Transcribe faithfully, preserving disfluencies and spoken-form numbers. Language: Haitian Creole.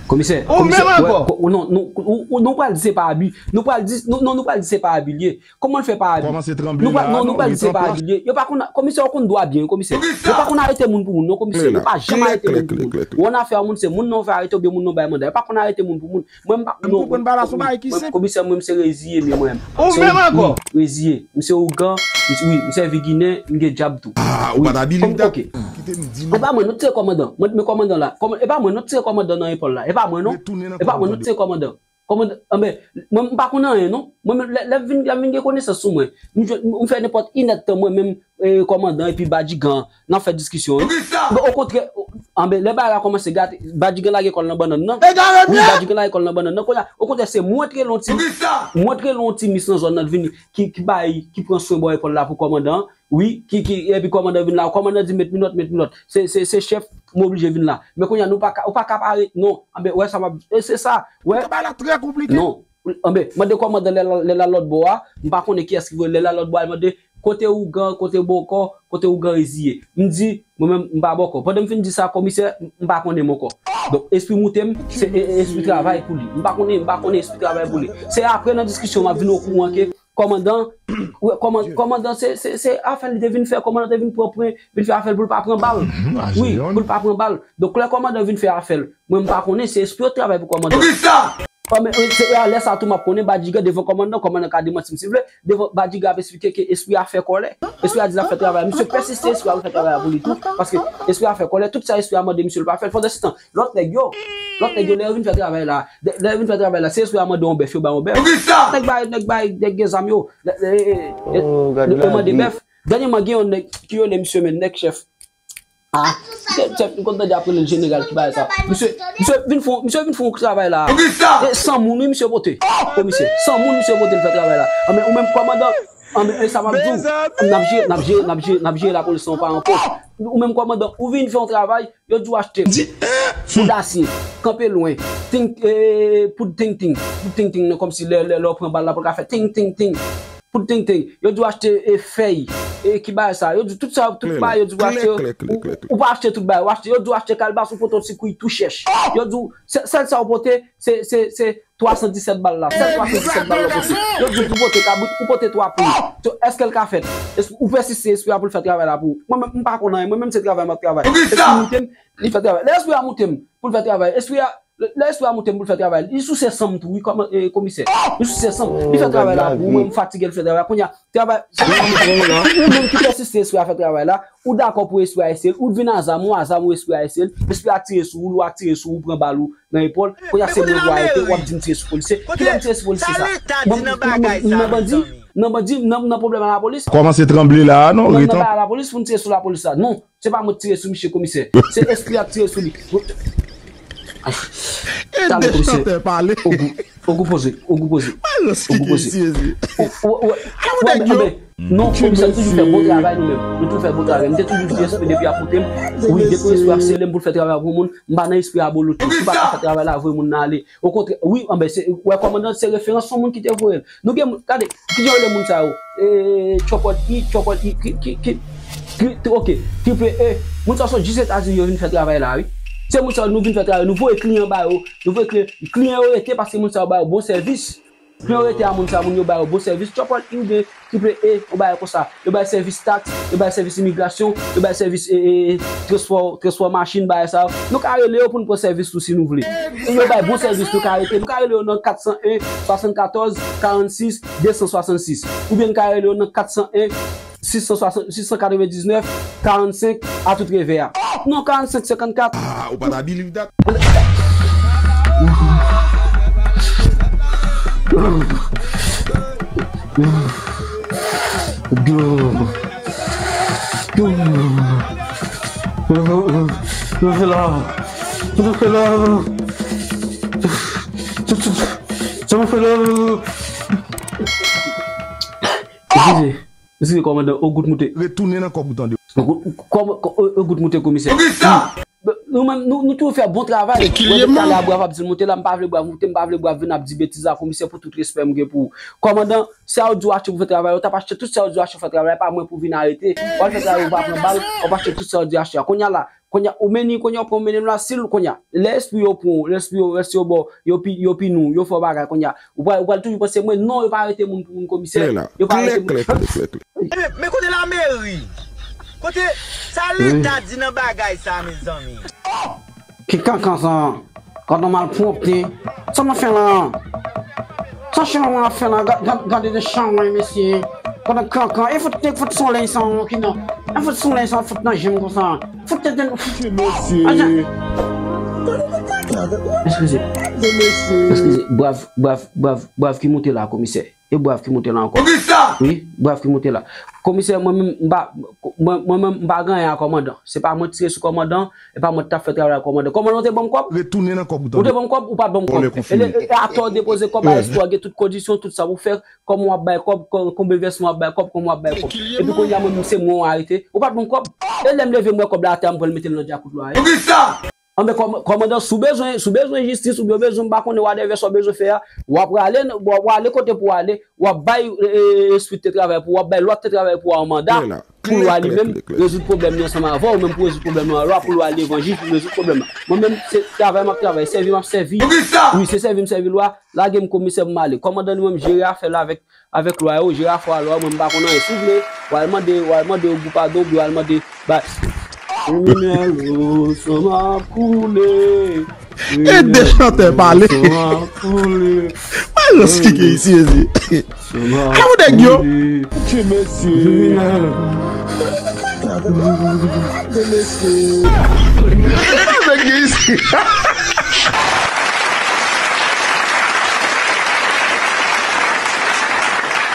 Komisè, komisè, wè, ko- non, nou, ou, ou, nou pral di se pa abi. Nou pral di, nou, non, nou pral di se pa abi l ye. Kòman l fè pa abi? Nou pral, non, nou pral di se pa abi l ye. Yo pa konn, komisè, ou konn dwa byen, komisè. Yo pa konn arete moun pou moun, non, komisè. Yo pa janm arete moun pou moun. Ou annafè a moun, se moun nan ou fè arete oubyen moun nan ou bay manda. Yo pa konn arete moun pou moun. Mwen, m pa, non, komisè, mwen, m se reziye m ye, mwen. Ou menm ankò? Wi, reziye. M se ougan, m se, wi, m sèvi Ginen, m gen djab tou. Ah, ou pa t abi li, ok. E pa mwen, nou tire kòmandan. Mwen, men kòmandan la. Kòman-, e pa mwen, nou tire kòmandan nan epòl la. E pa mwen, non. E pa mwen, nou tire kòmandan. Kòmandan, anben, mwen, m pa konn anyen, non. Mwen, men, lè, lè m vin, lè m vin gen konesans sou mwen, m jwenn, m fè nenpòt inèdtan mwen menm, e, kòmandan epi Badjigan, n ap fè diskisyon, wi. Bon, okontrè, anben, lè bagay la kòmanse gate, Badjigan lage kò l nan bannann nan. Wi, Badjigan lage kò l nan bannann nan. Kounye a, okontrè, se mwen t rele yon ti, mwen t rele yon ti mis nan zòn nan, t vin, ki, ki bay, ki pran swen bò epòl la pou kòmandan an. Wi, ki, ki, epi kòmandan vin la. Kòmandan di, "Met minòt, met minòt." Se, se, se chèf, m oblije vin la. Men kounye a, nou pa ka, ou pa ka pa ret, non. Anben, wè sa m ap, e se sa, wè. Bagay la trè konplike. Non. Anben, mande kòmandan lè l, lè l al lòt bò a, m pa konnen kiyès ki voye, lè l al lòt bò a, l mande, "Kote ougan, kote bòkò, kote ougan reziye?" M di, "Mwen menm, m pa bòkò." Pandan m fin di sa, komisè, m, m pa konnen m ankò. Donk, espri moute m, se e, e, espri travay pou li. M pa konnen, m pa konnen espri travay pou li. Se apre nan diskisyon m ap vin okouran ke kòmandan, wè, kòman-, kòmandan, se, se, se afè l te vin fè, kòmandan te vin pran pwen, vin fè afè l pou l pa pran bal. Wi, pou l pa pran bal. Donk, lè kòmandan vin fè afè l, mwen, m pa konnen, se espri yo t travay pou kòmandan. Kòman, e, se, e, lè sa tou, m ap konnen Badjigan devan kòmandan, kòmandan ka demanti m si l vle, devan Badjigan ap esplike ke espri a fè kòlè. Espri a di l ap fè travay. Misye pèsiste, espri a pou l fè travay la pou li tou, paske espri a fè kòlè, tout sa espri a mande misye l pa fè l. Pandansetan, lòt nèg yo, lòt nèg yo, lè yo vin fè travay la, lè yo vin fè travay la, se espri a mande yon bèf, yo bay yon bèf. Nèg bay, nèg bay, nèg gen zam yo, lè, lè, lè, lè yo mande bèf. Dènyèman, gen yon nèg ki rele misye men nèg chèf. Ah, chèf, chèf, m konn tande ap rele l jeneral ki bagay sa. Misye, misye vin fè, misye vin fè yon travay la. E san moun, wi, misye pote. Komisè, san moun, misye pote l fè travay la. Anben, ou menm kòmandan, anben, e sa m ap di w, n ap jere, n ap jere, n ap jere, n ap jere lapolis lan pa an pòch. Ou menm kòmandan, ou vin fè yon travay, yo di w achte poud asye, kanpe lwen, ting, e, poud ting ting, poud ting ting nan, kòmsi lè, lè, lè w pran bal la, pou l ka fè ting ting ting. Poud tenten. Yo di w achte, e, fèy. E, ki bagay sa? Yo di tout sa, tout bagay, yo di w achte, ou, ou pa achte tout bagay. Ou achte, yo di w achte kalbas, ou pote yon ti kwiy tou chèch. Yo di w, sè-, sèl sa ou pote, se, se, se twa san disèt bal la. Sèl twa san disèt bal la ou pote. Yo di w pou pote kabrit, ou pote twa poul. So, èske l ka fèt? Èske ou pèsiste espri a pou l fè travay la pou ou? Mwen menm, m pa konn anyen. Mwen menm, se travay m ap travay. Espri moute m, li fè travay. Lè espri a moute m pou l fè travay, espri a Lè, lè espri a moute m pou l fè travay, li souse san m tou, wi, kòman, e, komisè. Li souse san m, li fè travay la pou mwen, m fatige l fè travay. Kounye a, travay, ou menm ki pèsiste espri a fè travay la, ou dakò pou espri a eseye l, ou vin a zam ou, a zam ou espri a eseye l, espri a tire sou ou, lè w a tire sou ou, pran bal ou nan epòl, kounye a se mwen pou arete, w ap di m tire sou polisye. Kilè m tire sou polisye sa? Mwen, m nan bandi, nan bandi, nan, nan pwoblèm a lapolis. Kòmanse tranble la a, non, nan, nan bagay a lapolis pou m tire sou lapolis la. Non. Se pa mwen k tire sou misye, komisè. Se espri a k tire sou li. Ay. Talè, komisè. Ogou, ogou poze, ogou poze. Ogou poze. O, o, o, anben, non, komisè, nou toujou fè bon travay nou menm. Nou toujou fè bon travay. M te toujou di espri depi ap moute m. Wi, depi espri ap sele m pou l fè travay pou moun, m pa nan espri abolo tou. Si w pa ka fè travay la, voye moun nan ale. Okontrè, wi, anben, se, wè, kòmandan, se referans, se yon moun ki te voye l. Nou gen moun, gade, kijan yo rele moun sa yo? E, Tchòpòl I, Tchòpòl I, ki, ki, ki, ki, ok, triple E. Moun sa yo sot jis Etazini, yo vin fè travay la, wi. Se moun sa yo nou vin fè travay, nou voye kliyan ba yo, nou voye kliyan, kliyan yo rete paske moun sa yo ba yo bon sèvis. Kliyan yo rete a moun sa yo, moun yo ba yo bon sèvis. Tchòpòl I oubyen triple E, yon bagay konsa. Yo bay sèvis taks, yo bay sèvis imigrasyon, yo bay sèvis, e, e, e, transpò, transpò machin, bagay sa yo. Nou ka rele yo pou n pran sèvis tou si nou vle. Yo bay bon sèvis, nou ka rete. Nou ka rele yo nan kat san en, swasannkatòz, karannsis, de san swasann sis. Oubyen n ka rele yo nan kat san en, sis san swasann, sis san katrevendiznèf, karannsenk, a tout revè a. Non, karannsenk, senkannkat. Ah, ou pa ta believe that. Eskize, eskize, kòmandan, o gout moute. Retounen nan kòb ou tande. O gout, kòm, o, o gout moute, komisè. Poukisa? Nou menm, nou, nou toujou fè bon travay. Wè, depi talè a Brav ap di l moute la, m pa vle Brav moute, m pa vle Brav vin ap di betiz la, komisè, pou tout respè m gen pou ou. Kòmandan, sa yo di w achte pou fè travay, ou t ap achte tout sa yo di w achte pou fè travay, pa mwen pou vin arete. W al fè travay, ou pa pran bal, w ap achte tout sa yo di achte a. Kounye a la, Kounye a, ou mennen, kounye a, ou pran mennen la, si l, kounye a, lè espri yo pran w, lè espri yo, lè espri yo ba w, yo pi, yo pini w, yo fè w bagay, kounye a, ou pral, ou pral toujou panse, mwen, non, yo pa arete moun pou moun komisè, yo pa arete moun. Men, men kote lameri? Kote sa leta di nan bagay sa, mezanmi? Ki kankan sa? Gad yon malpwòpte. Sa m ap fè la? Sa chan mwen ap fè la? Gad, gad, gade de chan mwen, mesye. Gad yon kankan. E fout, e fout son lèy sa, ki nan. E fout son lèy sa, fout nan je m konsa. Fout tenten. Eskize. Eskize. Brav, brav, brav, brav ki moute la, komisè. E brav ki moute la ankò. Poukisa? Wi, brav ki moute la. Komisè, mwen menm, m pa, mwen, mwen menm, m pa gen anyen a kòmandan. Se pa mwen ki tire sou kòmandan, e pa mwen ki t ap fè travay a kòmandan. Kòmandan, ou te ban m kòb? Retounen nan kòb ou tande. Ou te ban m kòb, ou pa t ban m kòb. E, e atò depoze kòb a espwa, gen tout kondisyon, tout sa pou fè, kòman w ap bay kòb, kò-, konbyen vèsman w ap bay kòb, kòman w ap bay kòb. Epi kounye a, mwen menm, se mwen w arete, ou pa t ban m kòb. E lè m leve, m wè kòb la atè a, m pral mete l nan djakout lwa a. Poukisa? Anben, kòm-, kòmandan, si w bezwen, si w bezwen jistis, oubyen w bezwen, m pa konnen, whatever sa w bezwen fè a, w ap prale, w ap prale kote pou w ale, w ap bay, e, e, espri te travay pou, w ap bay lwa te travay pou a yon manda, pou lwa li menm rezoud pwoblèm li ansanm avè w, ou menm pou rezoud pwoblèm nan lwa, pou lwa levanjil, pou rezoud pwoblèm nan. Mwen menm, se travay m ap travay, sèvi m ap sèvi. Wi, se sèvi m sèvi lwa, lage m komisè pou m ale. Kòmandan li menm jere afè l avèk avèk lwa yo, jere afè a lwa yo, mwen m pa konn anyen. Si w vle, w al mande, w al mande yo gou padon, oubyen w al mande ba-, Kriminèl, ou san m ap koule. E de chantè pale. San m ap koule. Malòs ki gen isi, isi. San m ap koule. Ala yon nèg yo. Ti mesye. Kriminèl. Ti mesye. Ala yon nèg gen isi.